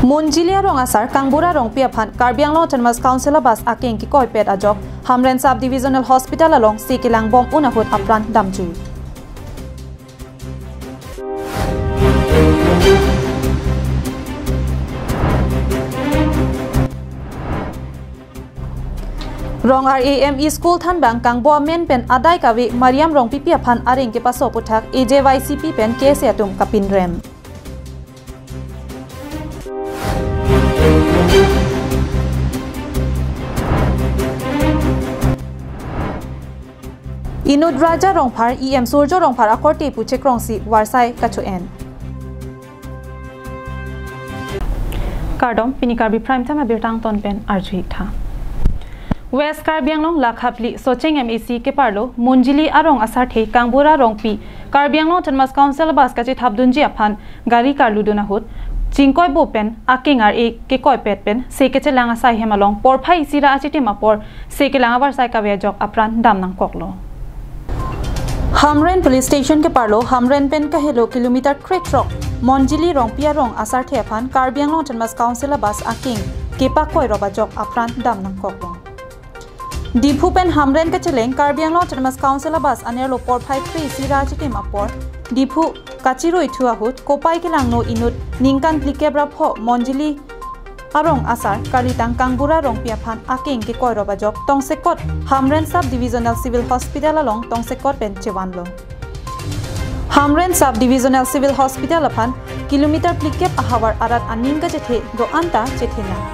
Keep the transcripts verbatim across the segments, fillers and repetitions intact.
Monjili arong asar Kangbura Rongpi aphan Karbi Anglong Autonomous Council a-bus akeng kekoipet ajok Hamren Sub Divisional Hospital along se kelang bom un ahut apran damjui. Rong R A M E School thanbang kangbo amen pen adai kave Mariam Rongpipi aphan areng kepaso aputhak A J Y C P pen K S A atum kapinrem. Inut Raja Rongphar, E M Surjo Rongphar akorte pu chekrongsi varsai kacho-en. Kardom, pini Karbi Prime Time abirta angton pen arju-ik tha. West Karbi Anglong Lakha phli Socheng M A C keparlo Monjili arong asarthe Kangbura Rongpi Karbi Anglong Autonomous Council bus kachethapdunji aphan gari karludun ahut chingkoibo pen akeng ar-e kekoipet pen se kechelang asai hem along porphai isi ra achitim apor se kelang avarsai kave ajok apran dam nangkoklo. Hamren Police Station keparlo Hamren pen kahelo kilometer krethrok Monjili Rongpi arong asarthe aphan Karbi Anglong Autonomous Council a-bus akeng kepakoirop ajok apran dam nangkoklo. Diphu pen Hamren kacheleng Karbi Anglong Autonomous Council a-bus anerlo porphai kre isi ra achitim apor Diphu kachiruithu ahut kopai kelangno inut ningkan phlikep ra pho Monjili arong asar kalitang Kangbura Rongpi aphan akeng kekoirop ajok tongsekot Hamren Sub Divisional Civil Hospital along tongsekot pen chevanlo. Hamren Sub Divisional Civil Hospital aphan kilometer phlikep ahavar arat aning kachethe do-an ta chethenang.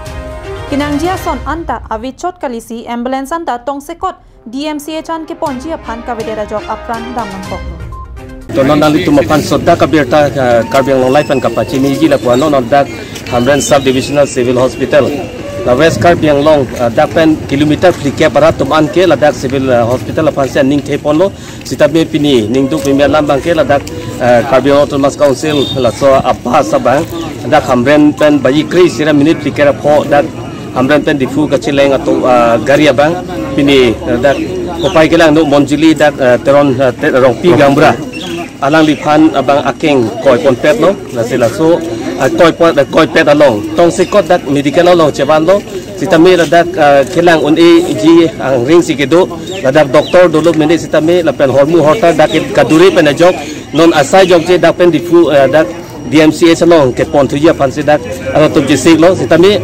Kenangji ason anta avechot kalisi ambulance anta tongsekot D M C H an keponji aphan kavedet ajok apran dam nangkoklo. To non nanglitum aphan sodak abirta, eh, Karbi Anglong Live pen kapachiniji lapu non non dak Hamren Sub Divisional Civil Hospital. La West Karbi Anglong, eh, dak pen kilometer phlikep arat atum an ke ladak civil, eh, hospital aphansi aning theponlo. Sitame pini ningduk pimi alam abang ke ladak, eh, Karbi Anglong Autonomous Council laso a-bus abang dak Hamren pen baji kre isi ra minute phlikep ra pho dak Hamren pen Diphu kacheleng atum, ah, gari abang pini, ah, dak kopai kelangno Monjili dak, ah, Teron, ah, Te-, Rongpi Kangbura alangliphan abang akeng koiponpetlo, lasi laso, ah, koipon, ah, koipet along tongsekot dak medical along chevanlo, sitame ladak, ah, kelang un-eji angring si kedo, ladak doctor dolo mene sitame lapen hormu hortar dak kaduri pen ajok non asai jokje dak pen Diphu, ah, dak D M C H along keponthuji aphansi dak atum chesiklo, sitame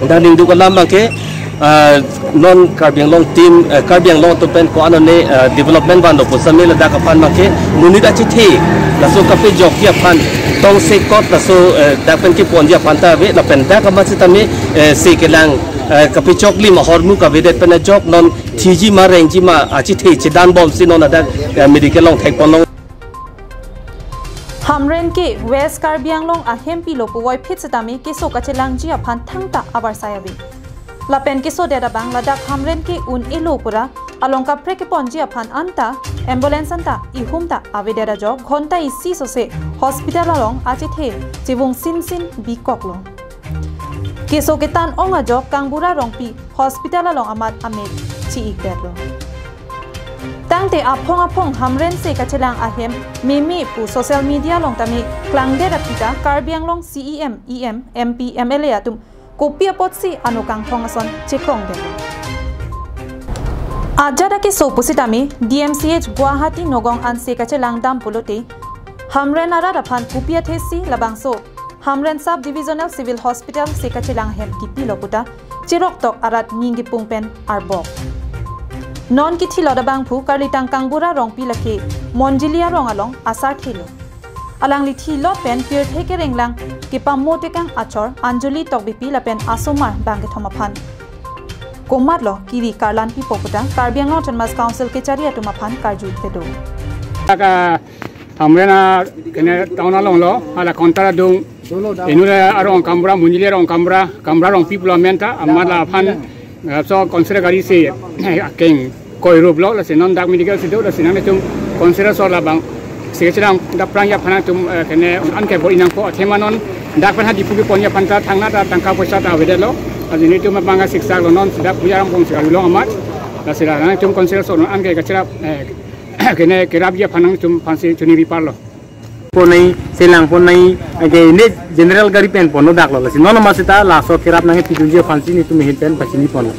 dak ningduk alam abang ke, ah, non Karbi Anglong team, ah, Karbi Anglong atum pen ko-an one, ah, development vanlo pu sitame ladak aphan abang ke monit achethe laso kapejokji aphan tongsekot laso, eh, dak pen keponji aphan ta ave lapen dak amat sitame, eh, se kelang, eh, kapechoklim ahormu kavedet pen ajok non thiji ma rengji ma achethe chedan bomsi non ladak, eh, medical along thekponlong. Hamren ke West Karbi Anglong ahempilo puvoiphit sitame keso kachelangji aphan thangta avarsai ave. Lapen kesodet abang ladak Hamren ke un-elo pura along kaprek keponji aphan anta ambulance anta ihum ta avedet ajok ghonta isi sose hospital along achethe chevung sinsin bikoklo. Keso ketan ong ajok Kangbura Rongpi hospital along amat amek chi-ikdetlo. Tangte aphong aphong Hamren se kachelang ahem meme pu social media along tame klangdet aphi ta Karbi Anglong C E M, E M, M P, M L A atum kopi apotsi ano kangthong ason chekrongdetlo. Ajat akeso pusitame D M C H Guwahati Nagaon an se kachelang dam pulote Hamren arat aphan kopi athesi labangso Hamren Sub Divisional Civil Hospital se kachelang ahem kipilo puta cheroktok arat ning kipung pen arbok. Non kithilot abangphu karlitang Kangbura Rongpi lake Monjili arong along asarthelo. Alangli thilot pen pirthe kerenglang kepamo tekang achor Anjali Tokbipi lapen asomar bangkethom aphan komatlo kiri karlan pipo puta Karbi Anglong Autonomous Council kechari atum aphan karju kedo. Laka Hamren a kene town alonglo, hala kontra dung. Inut arong Kangbura, Monjili arong Kangbura, Kangbura Rongpi pulo amen ta, amat laphan, eh, so konser gari si, eh, akeng koiruplo, lasi non dak medical si do, lasi nangtum konser so labang, si kecil dak prangjaphan atum, eh, kene an ke bor-i nangpo, athema non dak pen ha Diphu keponji aphan ta thangnatta tangka poisa ta avedetlo, lasi netum mapanga siksa lo non, si dak puja ram kong si kalu long amat, lasi nangtum konser so non an ke kecil, eh, kene kerapji aphan nangtum aphansi choningri parlo. Ponnai, selang ponnai, ake ne general gari pen ponno daklo, lasi non ma seta laso kerap nangpidunji aphansi netum ahin pen pachini ponlo.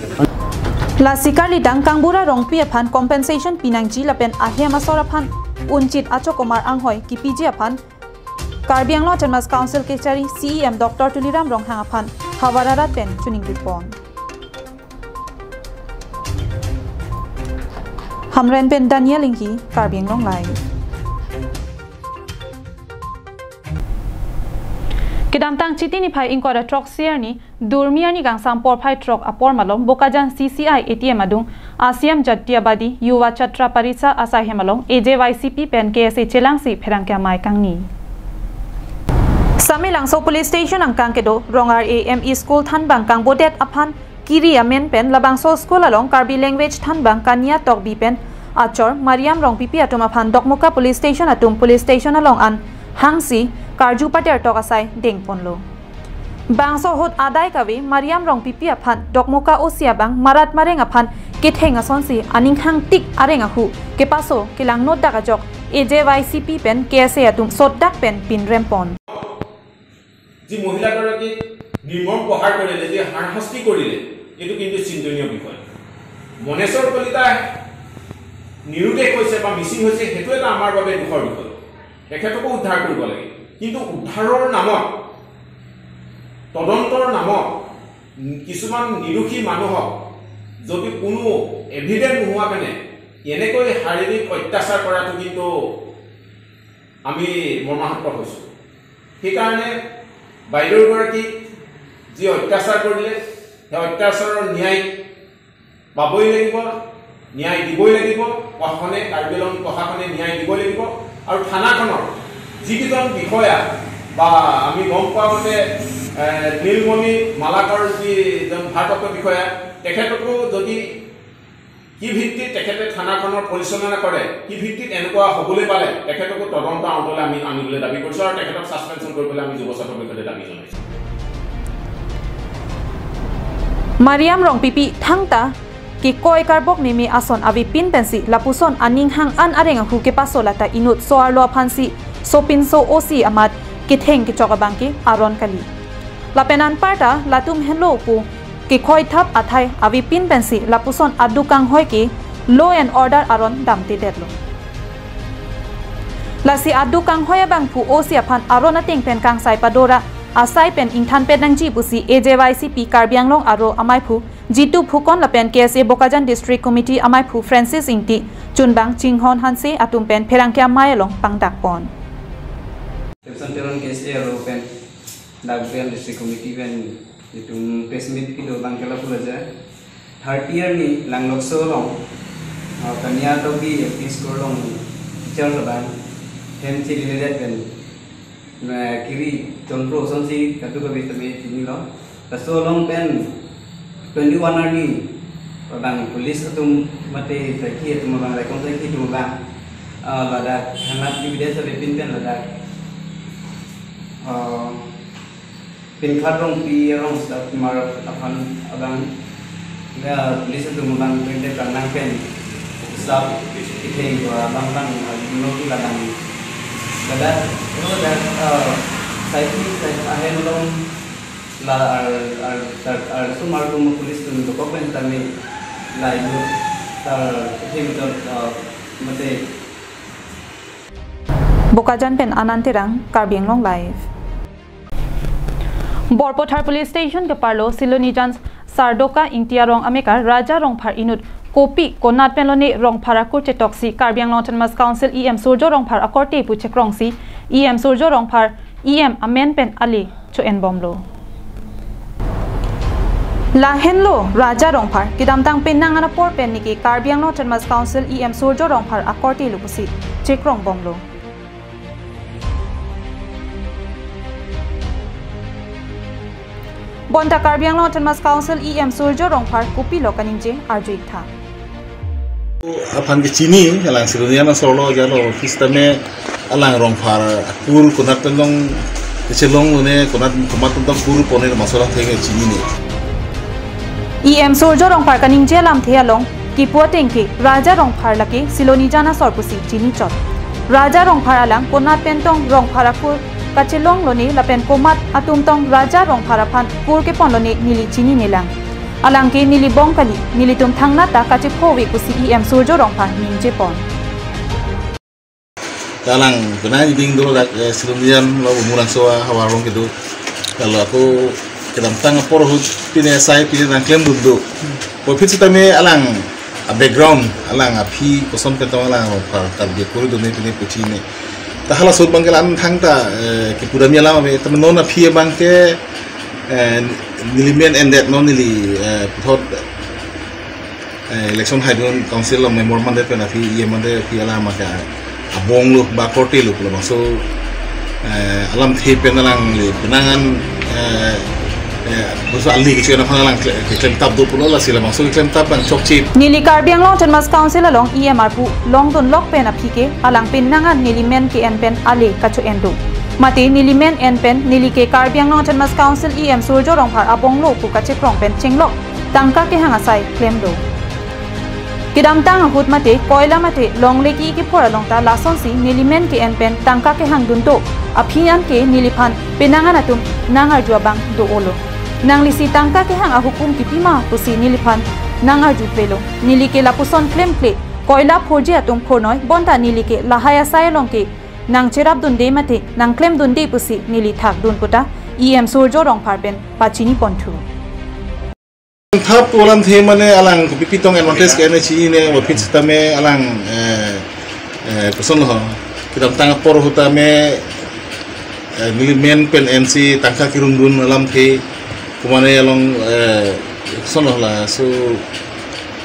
Lasi karlidang Kangbura Rongpi aphan compensation pinangji lapen ahem asor aphan unchit achokomar anghoi kipiji aphan Karbi Anglong Autonomous Council kechari C E M Doctor Tuliram Ronghang aphan havar arat pen choningri pon. Hamren pen Daniel Inghi, Karbi Anglong Live. Kedamtang Chiti niphai ingkoi ra throksi arni, Durmi arni kangsam porphai throk apor malom Bokajan C C I A T M adung, Asiam Jatiya Badi Yuva Chhatra Parishad asai hem along A J Y C P pen K S A chelangsi pherangke amei kangni. Samelangso Police Station angkang kedo Rongar A M E School thanbang kangbodet aphan kiri amen pen labangso school along Karbi language thanbang Kania Tokbi pen achor Mariam Rongpipi atum aphan Dokmoka Police Station atum Police Station along an hangsi karju pader tok asai dengponlo. Bangso ahut adai kave Mariam Rongpipi aphan Dokmoka O C abang marat mareng aphan ketheng asonsi aning hangtik areng ahu kepaso kelang nodak ajok A J Y C P pen K S A atum sotdak pen pinrempon. যি মহিলাগৰাকীক নিৰ্মম প্ৰহাৰ কৰিলে, যি হাৰশাস্তি কৰিলে, এইটো কিন্তু চিন্তনীয় বিষয়। মনেশ্বৰ কলিতাই নিৰুদ্দেশ হৈছে বা মিচিং হৈছে, সেইটো এটা আমাৰ বাবে দুখৰ বিষয়। তেখেতকো উদ্ধাৰ কৰিব লাগে, কিন্তু উদ্ধাৰৰ নামত, তদন্তৰ নামত, উম, কিছুমান নিৰ্দোষী মানুহক যদি কোনো এভিডেন্স নোহোৱা কাৰণে এনেকৈ শাৰীৰিক অত্যাচাৰ কৰাটো কিন্তু আমি মৰ্মাহত হৈছোঁ। সেইকাৰণে বাইদেউগৰাকীক যি অত্যাচাৰ কৰিলে, সেই অত্যাচাৰৰ ন্যায় পাবই লাগিব, ন্যায় দিবই লাগিব। প্ৰশাসনে, কাৰ্বি আংলং প্ৰশাসনে ন্যায় দিবই লাগিব। আৰু থানাখনৰ যিকেইজন বিষয়া বা আমি গম পোৱা মতে, এ, নীলমণি মালাকৰ যিজন ভাৰপ্ৰাপ্ত বিষয়া, তেখেতকো যদি কি ভিত্তিত তেখেতে থানাখনৰ পৰিচালনা কৰে, কি ভিত্তিত এনেকুৱা হ'বলৈ পালে, তেখেতকো তদন্ত আওতালৈ আমি আনিবলৈ দাবী কৰিছোঁ আৰু তেখেতক ছাছপেনশ্যন কৰিবলৈ আমি যুৱ ছাত্ৰৰ পক্ষতে দাবী জনাইছোঁ। Mariam Rongpipi thangta kekoi karbok meme ason avepin pensi lapuson aning hang an areng ahu kepaso lata inut so-arlo aphansi sopinso O C amat ketheng kechok abangke aron kali. Lapen anparta latum henlo pu kekhoithap athai avepin pensi lapuson aduk kanghoi ke law and order aron damtedetlo. Lasi aduk kanghoi abangphu O C aphan aron ateng pen kangsai padora asai pen ingthanpet nangji pusi A J Y C P Karbi Anglong aro amaiphu Jitu Phukon lapen K S A Bokajan District Committee amaiphu Francis Ingti chunbang Chinghon Hanse atum pen pherangke amei along pangdakpon. Samson Teron K S A aro pen Dak Bokajan District Committee pen itum press meet pilo abangke lapu laja. Thirty arni Langlokso along, ah, Kania Tokbi L P School along teacher labang hem chililedet pen, eh, kiri chonpro asonsi kadokave tame chinilo. Laso along pen twenty-one arni abang police atum mate saikhi atum abang, raikom saikhi atum abang, ah, ladak thanat evidence avepin pen ladak, ah, Pinkhat Rongpi arong staff mar aphan abang, ya, police atum abang pente kanang pen staff kitheng ko abang abang, ah, no ki ladang. Ladak, no, ladak, ah, saikhi, saikhi ahem along la ar, ar, ar, ar sumar tum police atum dokok pen tame la inu tar kitheng tar, ah, mate. Bokajan pen Anand Terang, Karbi Anglong Live. Borpathar Police Station keparlo Silonijan Sardoka Ingti arong amekar Raja Rongphar inut kopi konat penlone Rongphar akur chetoksi Karbi Anglong Autonomous Council E M Surjo Rongphar akorte pu chekrongsi E M Surjo Rongphar E M amen pen ale cho-enbomlo. Lahenlo Raja Rongphar kedamtang penang an apor pen neke Karbi Anglong Autonomous Council E M Surjo Rongphar akorte lo pusi chekrongbomlo. Bonta Karbi Anglong Autonomous Council E M Surjo Rongphar kopilo kaningje arju-ik tha. Aphan kechini, alang Silonijan asor lo, jalo office tame alang Rongphar akur konat pen long, kechelong lone, konat, konat pen tong kur pone, laso atheng chinine. E M Surjo Rongphar kaningje alamthe along Kipu ateng ke Raja Rongphar lake Silonijan asor pusi chinichot. Raja Rongphar alang konat pen tong Rongphar akur kachelong lone lapen komat atum tong Raja Rongphar aphan kur kepon lone neli chinine lang. Alang ke neli bong kali, nelitum thangnat ta kachepho ave pusi E M Surjo Rongphar ningje pon. Alang pina jiding dolo dak, eh, Silonijan lo Bumurangso ahavar along kedo. Lalu ako kedamtang apor ahut pine asai pine nangklemdun do. Puvoiphit sitame alang a-background, alang aphi koson pen tong alang Rongphar Karbi akur done pine puchine. Ta halaso abang ke la-an thangta, eh, kipudam alam ave, tame non aphi abang ke, eh, neli men endet non neli, eh, puthot, eh, election haidun council along member mandet pen aphi, E M mandet aphi alam ke abong lo, ba korte lo pulo bangso, eh, alamthe pen alangli penang an, eh, eh, bangso ali kecho-en aphan alang kle-, keklemtap do pulo, lasi labangso keklemtap abang chokche. Neli Karbi Anglong Autonomous Council along E M arpu longdun lok pen aphi ke alang penang an neli men ke-en pen ale kacho-en do. Mate neli men en pen neli ke Karbi Anglong Autonomous Council E M Surjo Rongphar abong lo pu kachekrong pen chenglok tangka kehang asai klem do. Kedamtang ahut mate koila mate longle ki kephor along ta lasonsi neli men ke-en pen tangka kehang dun do, aphi an ke neliphan penang an atum nangarju abang do-olo. Nanglisi tangka kehang ahukum kipi ma pusi neliphan nangarju pelo. Neli ke lapuson klemkle, koila phurji atum phurnoi, bonta neli ke lahai asai along ke nangcherapdunde mate nangklemdunde pusi neli thakdun puta E M Surjo Rongphar pen pachini ponthu. Thap alamthe mane alang kopi pitong advantage ke-en chinine, puvoiphit sitame alang, eh, eh, koson lo ho. Kedamtang apor ahut tame, eh, neli men pen ensi tangka kerungdun alamthe, komane along, eh, koson lo laso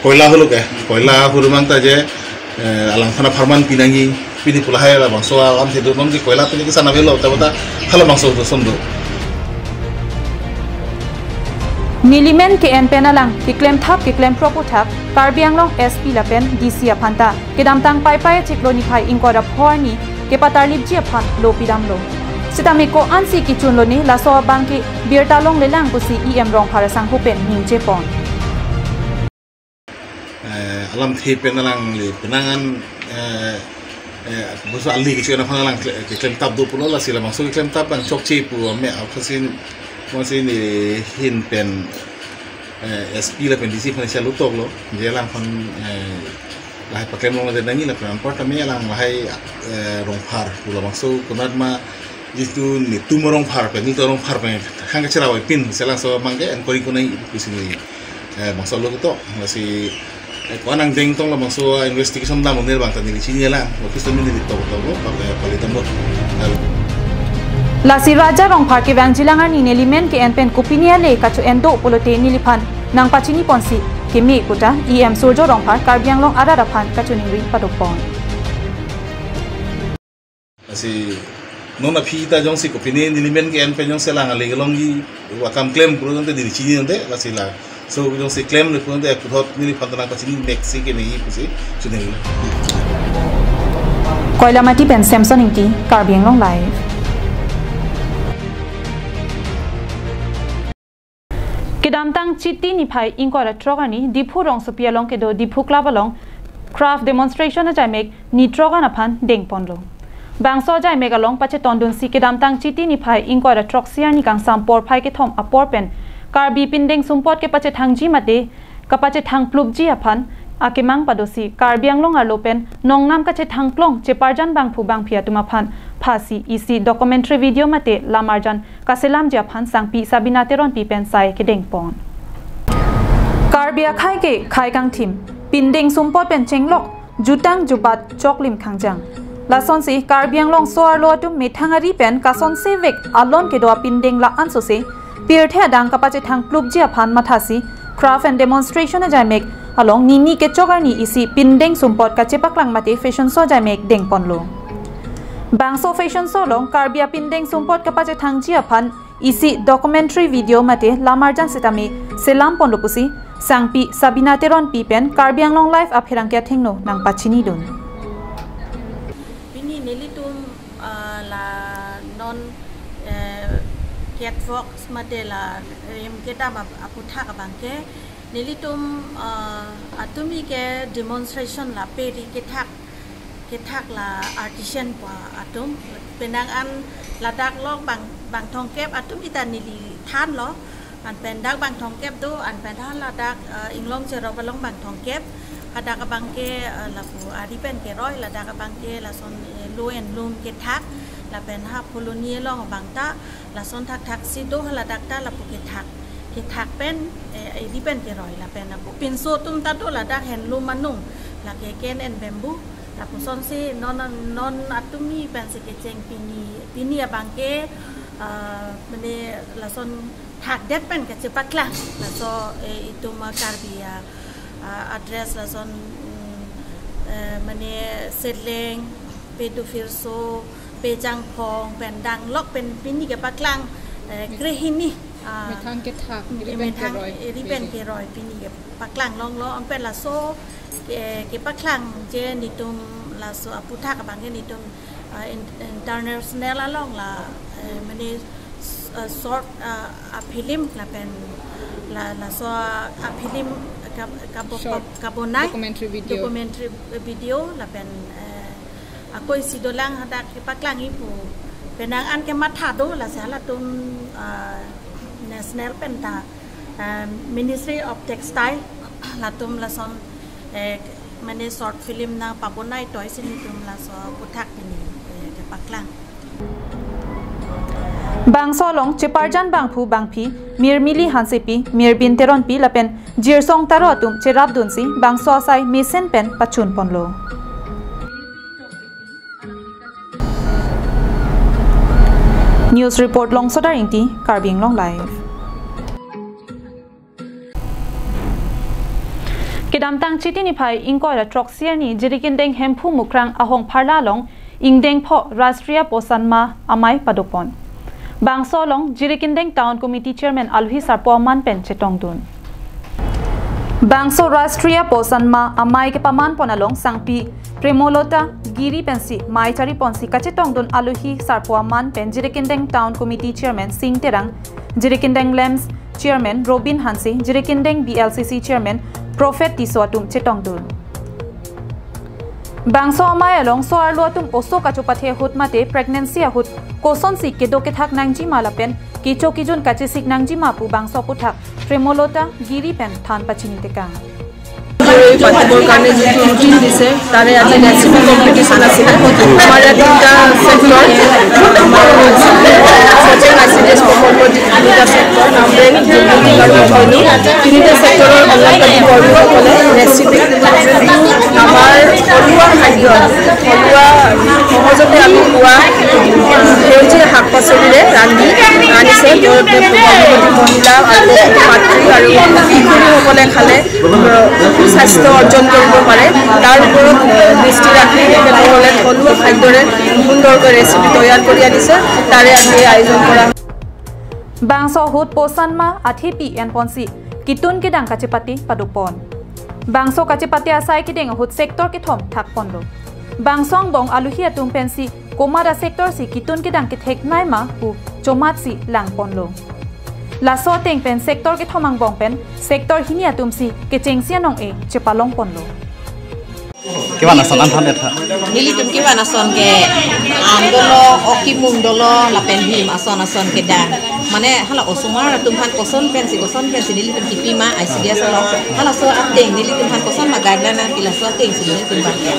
koila ahut lo ke, koila ahut abang ta je, eh, alangphan apharman pinangji, pini pu lahai labangso alamthe do non ke koila pini kesan avelo, ta bata halabangso do son do. Neli men ke-en pen alang keklem thap keklem propo thap Karbi Anglong S P lapen D C aphan ta kedamtang Paipai achiklo niphai ingkoi ra pho arni kepatarlipji aphan lo pidamlo. Sitame ko-ansi kechun lone laso abang ke birta longlelang pusi E M Rongphar asangho pen ningje pon. Eh, alamthe pen alangli penang an, eh, eh, bangso ali kecho-en aphan alang kle-, keklemtap do pulo, lasi labangso keklemtap abang chokche pu ame aphasin masi neli ahin pen, eh, S P lapen D C aphan isi alutok lo, je alangphan, eh, lahai paklem longledet nangji lapen anparta me alang lahai, eh, Rongphar pu labangso konat ma jitu netum Rongphar pen, netum Rongphar pen khang kacherap avepin, si labangso abang ke enquiry konai pusi neli, eh, bangso lo ketok, lasi, eh, ko-an angdeng tong labangso investigation dam unir abang ta neli chini lang, office tame neli tok tok lo, pake palitam lo. Lasi Raja Rongphar kevangjilang arni neli men ke-en pen kopine ale kacho-en do pulote neliphan nangpachini ponsi keme puta E M Surjo Rongphar Karbi Anglong arat aphan kachiningri padok pon. Lasi non aphi ta jongsi kopine neli men ke-en pen jongsi alang ale kelongji akam klem pulo tangte neli chini tangte, lasi laso jongsi klemle pulo tangte puthot neliphan ta nangpachini mek si keme pusi chiningri. Koilamati pen Samson Ingti, Karbi Anglong Live. Kedamtang Chiti niphai ingkoi ra throk arni Diphu rongsopi along kedo Diphu Club along craft demonstration ajaimek ni throk an aphan dengponlo. Bangso ajaimek along pachetondunsi kedamtang Chiti niphai ingkoi ra throksi arni kangsam porphai kethom apor pen Karbi pindeng sumpot kepachethangji mate kapachethangplupji aphan akemang padosi Karbi Anglong arlo pen nongnam kachethangklong cheparjan bangphu bangphi atum aphan phasi isi documentary video mate lamarjan kaselamji aphan sangpi Sabina Teronpi pen sai kedengpon. Karbi akhei ke khei kangthim, pindeng sumpot pen chenglok, jutang jubat choklim khangjang. Lasonsi Karbi Anglong so-arlo atum methang ari pen kasonse vek alon kedo apindeng la-an sose pirthe adang kapachethangplupji aphan mathasi craft and demonstration ajaimek along nini kechok arni isi pindeng sumpot kachepaklang mate fashion show ajaimek dengponlo. Bangso fashion show along Karbi apindeng sumpot kapachethangji aphan isi documentary video mate lamarjan sitame selamponlo pusi sangpi Sabina Teronpi pen Karbi Anglong Live apherangke athengno nangpachinidun. Pini nelitum, ah, la non, eh, catwalks mate la, eh, em kedam ap-, aputhak abangke nelitum, ah, at Tumi ke demonstration la peri kethak, kethak la artisan pu atum. Penang an ladak along bang, bang thomkep atum kita neli thanlo. Anpen dak bang thomkep do, anpen ha ladak, eh, Inglong Cherop along bang thomkep. Hadak abang ke, eh, lapu ari pen keroi, ladak abang ke lason, eh, low and loom kethak, lapen ha Phuloni along abang ta, lason thakthak si do, ha ladak ta lapu kethak. Kethak pen, eh, ari pen keroi, lapen lapu pinso atum ta do ladak handloom anung, lake cane and bamboo, lapuson si non, non atumi pensi kecheng pini, pini abang ke, eh, mane lason thakdet pen kachepaklang. Laso, eh, itum, ah, Karbi, ah, ah, a-dress lason, mm, eh, mane seleng, pedu firso, pejangphong, pen danglok pen pini kepaklang, eh, krehini, ah, methang kethak, ri pen methang, keroi, eh, ri pen pini keroi pini kepaklang longlo, anpen laso ke, kepaklang je netum laso aputhak abang ke netum, ah, in-, international along la, eh, mane, s-, eh, short, ah, a-film lapen la, laso a-film kab-, kabo-, short kab-, kabonai, documentary video, documentary video lapen, eh, ako isi dolang hadak kepaklang ipu. Penang an kematha do, lasi halatum, ah, national pen ta, ah, Ministry of Textile latum lason, eh, mane short film nangpabonai toi si netum laso aputhak pini, eh, kepaklang. Bangso along cheparjan bangphu bangphi, Mir Mili Hansepi, Mir Bin Teronpi lapen Jirsong Taro atum cherapdunsi bangso asai mesen pen pachun ponlo. News report Longsodar Ingti, Karbi Anglong Live. Kedamtang Chiti niphai ingkoi ra throksi arni Jirikindeng Hemphu Mukrang Ahong Pharla along ingdeng pho Rashtriya Poshan Maah amei padopon. Bangso along Jirikindeng Town Committee Chairman Alohi Sarpo Aman pen chetongdun. Bangso Rashtriya Poshan Maah amei kepaman pon along sangpi Premolota Giri pensi mei chari ponsi kachetongdun Alohi Sarpo Aman pen Jirikindeng Town Committee Chairman Sing Terang, Jirikindeng LAMPS Chairman Robin Hanse, Jirikindeng B L C C Chairman Prophet Tisso atum chetongdun. Bangso amei along so-arlo atum oso kachopathe ahut mate pregnancy ahut kosonsi kedo kethak nangjima lapen kecho kejun kachesik nangjima pu bangso aputhak Premolota Giri pen than pachini tekang. এই পাতিবৰ কাৰণে যিটো ৰুটিন দিছে, তাৰে আজি recipe competition আছিলে। আমাৰ ইয়াত তিনিটা ছেক্টৰ, আমাৰ Sachin I C D S প্ৰকল্প, তিনিটা ছেক্টৰ, আমৰেং, জুমুটি আৰু মকনি, তিনিটা ছেক্টৰৰ অংগনবাদী কৰ্মীসকলে ৰেচিপি, আমাৰ থলুৱা খাদ্য, থলুৱা সহজতে আমি পোৱা সেউজীয়া শাক পাচলিৰে ৰান্ধি আনিছে। য'ত গৰ্ভৱতী মহিলা আৰু মাতৃ আৰু শিশুসকলে খালে সুস্বাস্থ্য অৰ্জন কৰিব পাৰে, তাৰ ওপৰত, এ, দৃষ্টি ৰাখি তেখেতসকলে থলুৱা খাদ্যৰে সুন্দৰকৈ ৰেচিপি তৈয়াৰ কৰি আনিছে, তাৰে আজি আয়োজন কৰা। Bangso ahut Poshan Maah athepi enponsi ketun kedang kachepate padopon. Bangso kachepate asai kedeng ahut sector kethom thakponlo. Bangso angbong alohi atum pensi komat a-sector si ketun kedang kethek naima pu chomatsi langponlo. Laso ateng pen sector kethom angbong pen sector hini atumsi kechengsi anong-e chepalongponlo. Kevan ason an than-et tha. Nelitum kevan ason ke an dolo, okimung dolo, lapen him ason ason kedang. Mane hala osomar atum aphan koson pensi, koson pensi nelitum kipima, I C D S along. Halaso ateng nelitum aphan koson ma guideline nangpi, laso ateng si nelitum bang ke.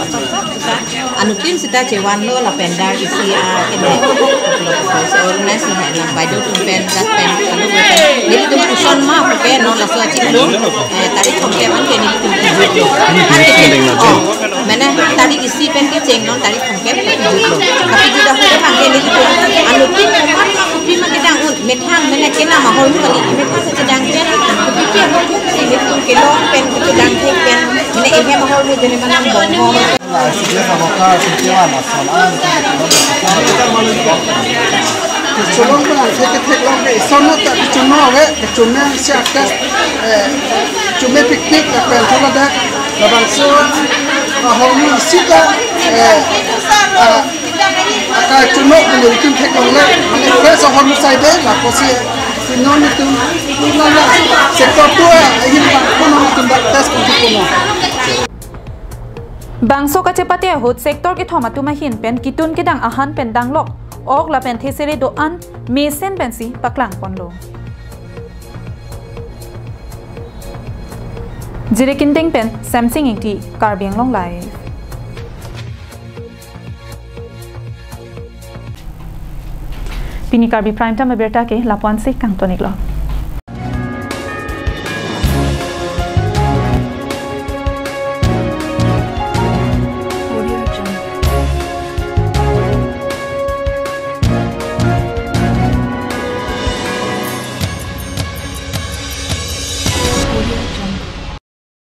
Anuttin sita chevanlo lapen dak isi a kene. So organize nang baideo atum pen, dak pen, anu pen. Nelitum koson ma pu ke non laso achiklo, eh, tarik thomkep an ke nelitum kejutlo. Mane tarik isi pen kecheng non tarik thomkep kejutlo. Tapi juda ho ke bang ke nelitum anuttin komat ma kopi ma kedang un, methang mane kena ma ahormu kali, methang kachedang pen, kopi ke ahormu kali, nelitum kelong pen, kachedang thek pen, mane ehem ahormu jene mane bong bong. Cholong ke angthek kethek long ke ison ta kechono ave, kechome si akas, eh, chome pikpik lapen tholadak labangso ahormu isi ta, eh, ah, akachono pu nelitum theklongle, mane fresh ahormu saide, lapusi non netum, non la sector two ahin bang kono netum dak test pon kono. Bangso kachepate ahut sector kethom atum ahin pen kitun kedang ahan pen danglok ok lapen thesere do-an mesen pensi paklang ponlo. Jirikinding pen Samsing Ingti, Karbi Anglong Live. Pini Karbi Prime Time abirta ke lapu-ansi kangton-iklo.